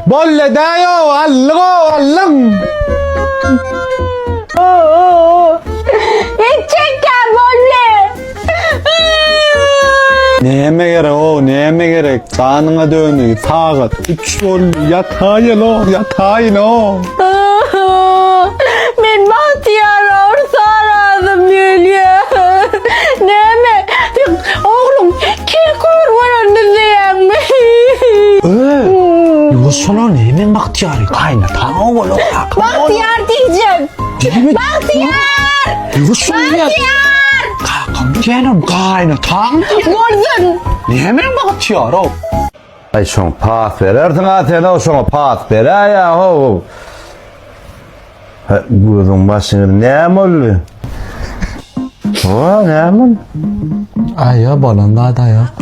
Boldy daýo, allyň o, allyň. Etjekkä boldy. Näme gerek o, näme gerek? Janyňa döneý, sagat 3 boldy, ýataýyn o, ýataýyn o. Men Bagtyýara ursarazym gelýär. Näme? Sen ogluň kel kör bolandy diýýäňmi? Ýuwaş şolar näme Bagtyýary? Gaýynataň o bol, kakam. Bagtyýar diýjek. Bagtyýar! Ýuwaş şolar. Bagtyýar! Kakam diýenim gaýynataň. Bolsun. Näme Bagtyýar o? Aý şoň pas berersiň-a sen o şoňa pas beräýä ho. Ha, gözüň başyňyz näme boldy? Ho, näme boldy? Aýa bolan zat aýak.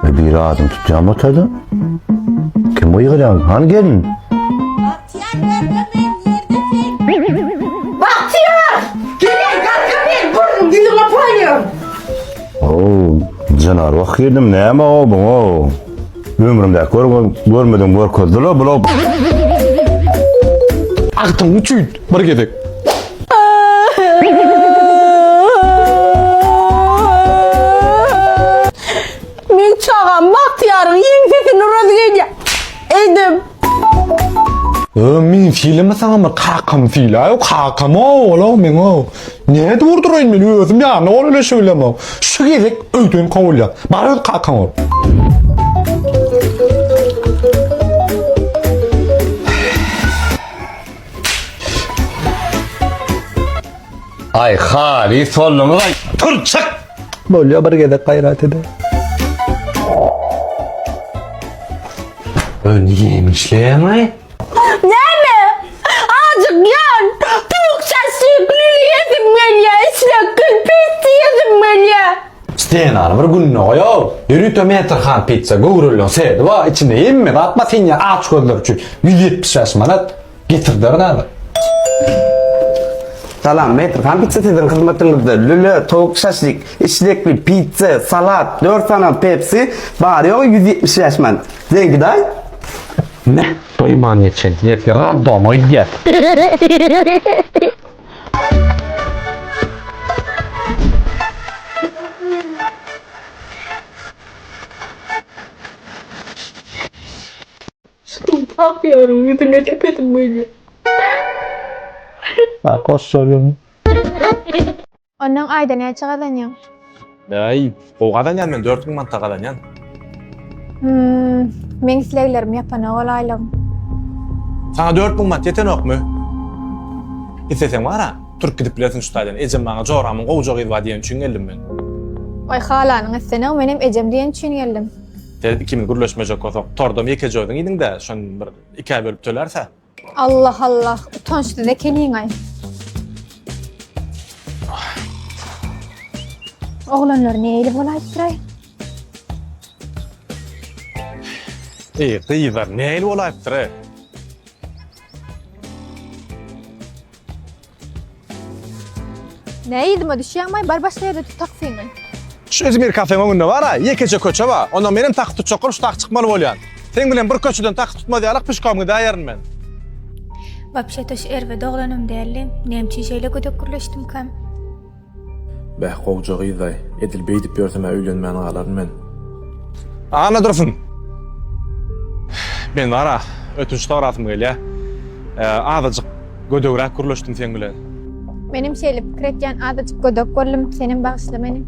E, bir adım tutýan otada. Kim gygyrýan? Hany gelin? Bagtyýar! Gel, garka men burnuň ýüzüňe paýam. Oo, janar wah girdim näme o bu o. Ömrümde gör görmedim görkezdiler bular. Agtyň üçin bir gezek. Men çagam Bagtyýaryň ýeňsesini urasy gelýär. Eýdem. Ö, men sileme saňa bir kakam silaý, kakam o, ola men o. Nädip urduraýyn men özüm ýanyna ol öyle şöylem Şu gezek öýden kowulýar. Bar öz kakaň ol. Ay halys bolduňyz ay. Tur çyk. Bolýar bir gezek gaýrat ede. Ö, niýe işleýäň-aý? Näme? Ajykýan. Towuk şaşlyk lüli ýesim gelýär. Içine kül pizza ýesim gelýär. Stenany bir gününe goý-ow. Ýörite Metrhan pizza göwreliň sedi bar, içinde hemme zat bar sen ýaly aç gözler üçin. 175 manat. Getirdiler häzir. Salam, Metrhan pizza siziň hyzmatyňyzda. Lüle, towuk şaşlik, içlekli pizza, salat, 4 sany Pepsi, bary-ýogy 175 manat. Zeňki daý. Meh, doýman geçen. Ertir randoma gidýäs. Bagtyýaryň ýüzüne depesim gelýär. Bak, goşjalyň. Onnoň aýda näçe gazanýaň? Äý, gowy gazanýan men, 4000 manata gazanýan. Hmm, meň isleglerimi ýapanok ol aýlygyň. Saňa 4000 manat ýetenokmy? Isleseň bar-a, turup gidip bilersiň şu taýdan. Ejem maňa joramyň gowja gyzy bar diýeni üçin geldim men. Oý, halanyň islenok, menem ejem diýeni üçin geldim. Seret ikimiz gürleşmejek bolsak, tordam ýekeje özüň iýdiň-dä, şony bir ikä bölüp töläris-ä. Allah Allah, utançsyz ekeniň-aý. Oglanlar nähili bolaýypdyr-aý? Eý, gyzlar nähili bolaýypdyr-aý? Nä yzyma düşýäňmaý, bar başga ýerde tut taksiňi. Şu Izmir kafeň öňünde bar-a, ýekeje köçe bar. Ondan menem taksi tutjak bolup şu taksi çykmaly bolýan. Seň bilen bir köçeden taksi tutmaz ýalak pişkom gidäýerin men. Wapşe-to şu erbet oglanam däldi. Näme üçin şeýle gödek gürleşdimkäm? Bäh gowja gyzaý, edil beýdip ýörsem-ä öýlenmän galaryn men. Annadursun! Men bar-a, ötünç sorasym gelýä. Azajyk gödegräk gürleşdim seň bilen. Menem şeýle pikir etýän, azajyk gödek boldum, senem bagyşla meni.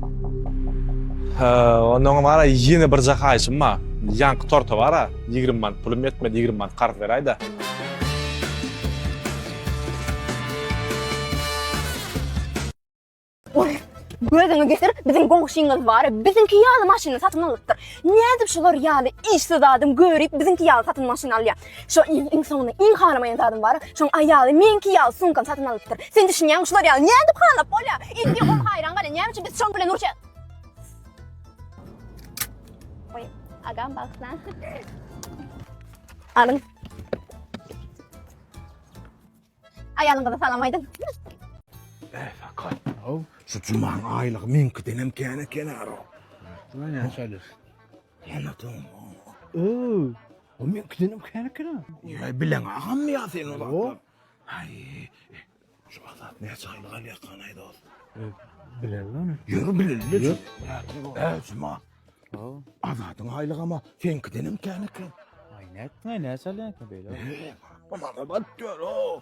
Onnoňam bar-a ýene birje haýyşym bar. Ýaňky torta bar-a, 20 manat pulum ýetmedi, 20 manat karz beräý-dä. Oý, gözüňi getir, biziň goňşyňyz bar, biziňki ýaly maşyny satyn alypdyr. Nädip şular ýaly işsiz adam görüp biziňki ýaly satyn maşyn alýar? Şo iň soňunda iň halamaýan zadym bar, şoň aýaly meňki ýaly sumkany satyn alypdyr. Sen düşünýäňmi şular ýaly nädip halap bolýar? Indi ol haýran galýar, näme üçin biz şoň bilen uruşýas? Oý, agam bagyşla. Alyň. Aýalyňyza salam aýdyň. Ey fakat. Şu Jumaň aýlygy meňkidenem kän eken aro. Näçe? Anladım. Öw. O meňkidenem kän eken-a. Ýa bileň agammy ýa sen o zatlar? Aý, şu Azat näçe aýlyk alýarkan-aý dost? Bileli ony. Ýör bileli. Ä, Juma. Azadyň aýlygam-a seňkidenem kän eken. Aý, nätdiň-aý, näçe alýan eken beýle? Maňa baryp ýör-ow.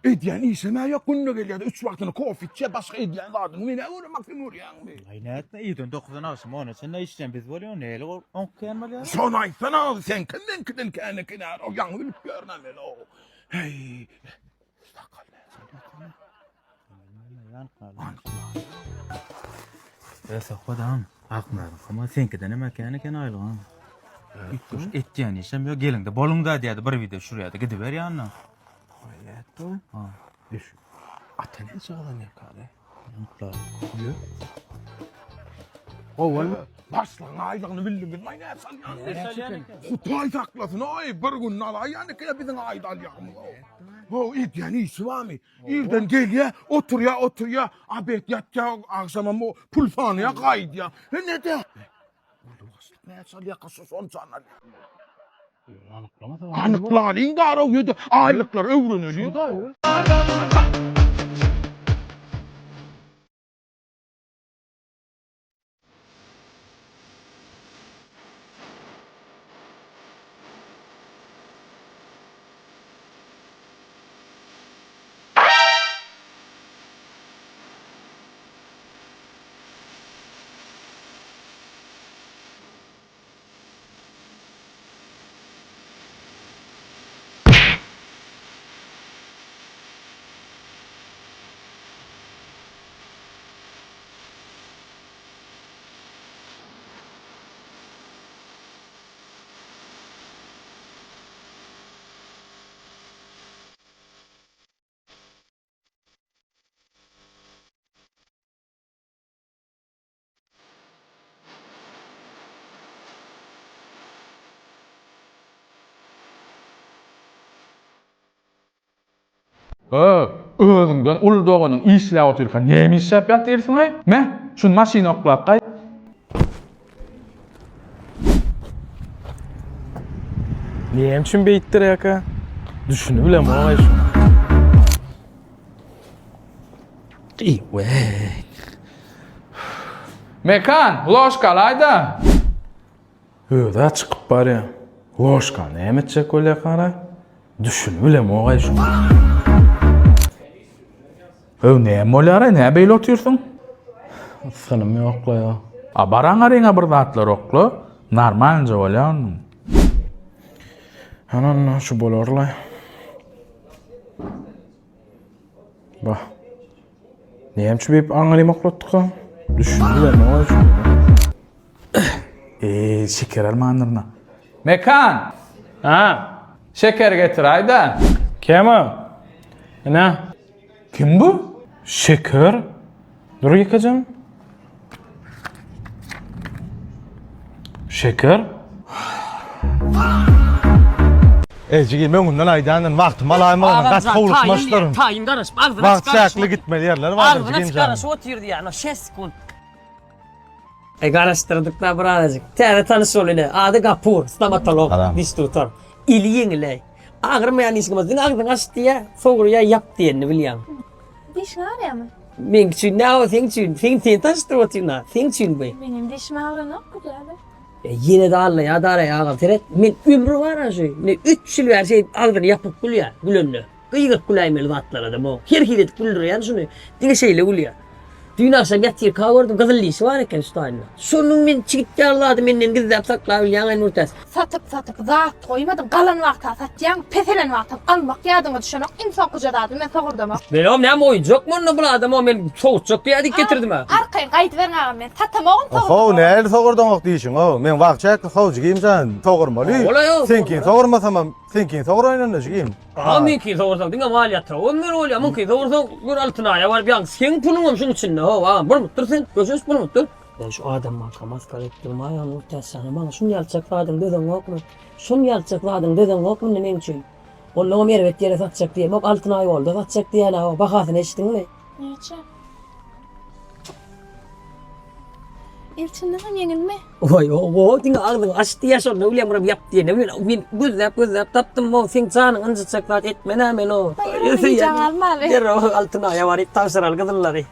Edýän işem-ä ýok, günde gelýär-de üç wagtyny kofe içýär, başga edýän zadyny men-ä göremok, sen görýäňmi? Aý, nätdiň, irden dokuzdan agşam ona çenli işleýän biz bolýan, nähili oňki kän bolýar? Şony aýtsana, seňkem meňkiden kän eken-ä, ýaňy bilip ýörün-ä men-ow. Heý, sakal näçe alýarkan-a? E söhbet Akmyradyň kama seňkiden hem kän eken aýlygyň. Üýtgeşik etýän işem ýok. Geliňde boluň-da diýýärdi bir wideo düşürýärdi. Gidiber ýanyna. Aýatda. Ha. Düş. Ata näçe gazanýarka-da? Ýok. Gowy. Başlygyň aýlygyny bildiňizmi aý näçe alýanyny? Hudaý saklasyn aý bir günde alaýýan eken biziň aýda alýanymyz. Ho edýän işi barmy? Irden gelýä, oturýa, oturýa, obed ýatýa, agşamam pul sanaýa gaýdýa. He nede? Uly başlyk näçe alýarka şu şonçany alýar. Anyklalyň daraw ýöde aýlyklary öwreneliň. Ö, özüňden uly doganyň işläp otyrka näme işläp ýatyrsyň-aý? Me, şuny maşyna oklap gaýt. Näme üçin beýtdirýärkä? Düşünibilemok-aý şuňa. Mekan, ložka alaý-da. Özi-ä çykyp barýa. Ložkany näme etjek bolýarka-raý? Düşünibilemok-aý şuňa. Öw, näme bolýar-aý, näme beýle otyrsyň? Ysgynym ýok-la. A bar aňaryňa bir zatlar okla, normalnyja bolýar onuň. Hany onda şu bolar-la. Bah. Näme üçin beýip aňarymy oklatdyka? Düşünibilemok-aý şuňa. Eee, şeker almandyryn-a. Mekan! Ha? Şeker getiräý-dä. Kim o? Ine. Kim bu? Şeker. Dur ýekejem. Şeker. Ey jigim öňünden aýdandyn wagtymy alaýmagyny gaty howlukmaçdyryn. Taýyn garaşyp agzyna Wagt çykaryşyp çäkli gitmeli ýerler bardyr Agzyna jigim jan. çykaryşyp otyrdy ýa, şeş sekunt. E garaşdyrdyk-da birazajyk. Täze tanyş bol ine. Ady Gapur, stomatolog, diş dogtor. Eli ýeňiläý. Agyrmaýan dişiň bolsa diňe agzyňy aç diýýä, sogurýa, ýap diýenini bilýäň. Dişiň agyrýamy? Meň üçin näme o seň üçin? Sen seni tanyşdyryp otyryn-a. Seň üçin bu. Meňem dişim agyranok gülýäde. E ýene-de allaýa daraý agam seret. Men ömri bar-a şu. Ine üç ýyl bäri şeýdip agzyny ýapyp gülýär gülende. Gygyryp güläýmeli zatlar-da bu. Her hili edip güldürýän şuny. Diňe şeýle gülýär. Düýn agşam ýatyrka gördüm, gyzyl dişi bar eken şu taýynda. Şonuň men çigit ýaly zady menden gizläp saklap bilýäň-aý Nurtäç. Satyp-satyp zat goýmadyň, galan wagta satýaň, peselen wagtam almak ýadyňa düşenok, iň soňkuja zady men sogurdamak. Menem näme oýunjakmy onda bul adam o men sowutjak diýýä diýip getirdim-ä. Arkaýyn gaýdyberiň agam men satamogam How sogurdamogram. nähili sogurdaňok diýşiň-ow. Men wagt çäkli how jigim jan sogurmaly. Olaý-ow. Seňkini sogurmasamam, seňkini sograýyn onda jigim. A meňkini sogursaň diňe mal ýatyrar. Ömür bolýar. Muňkyny sogursaň gör Altynaýa baryp ýaňky seň puluňam şuň içinde how agam bir mutdyr sen köşeş bir mutdyr. Men şu adammarka maskara edip durmaýan Nurtäç jana maňa şuny ýalçak zadyň dözeňokmy? Şuny ýalçak zadyň dözeňokmy indi meň üçin? Onnoňam erbet ýere satjak diýemok Altynaý golda satjak diýýän-ä bahasyny eşitdiňmi? Näçe? Elçinden hem ýeňilmi? Oý, o, diňe agzyňy aç diýýär şonda bilýän buram ýap diýene bilen men gözläp gözläp tapdym o seň janyň ynjytjak zat etmen-ä men o. Gijäň almaly. Derrew Altynaýa baryp tabşyraly gyzyllary.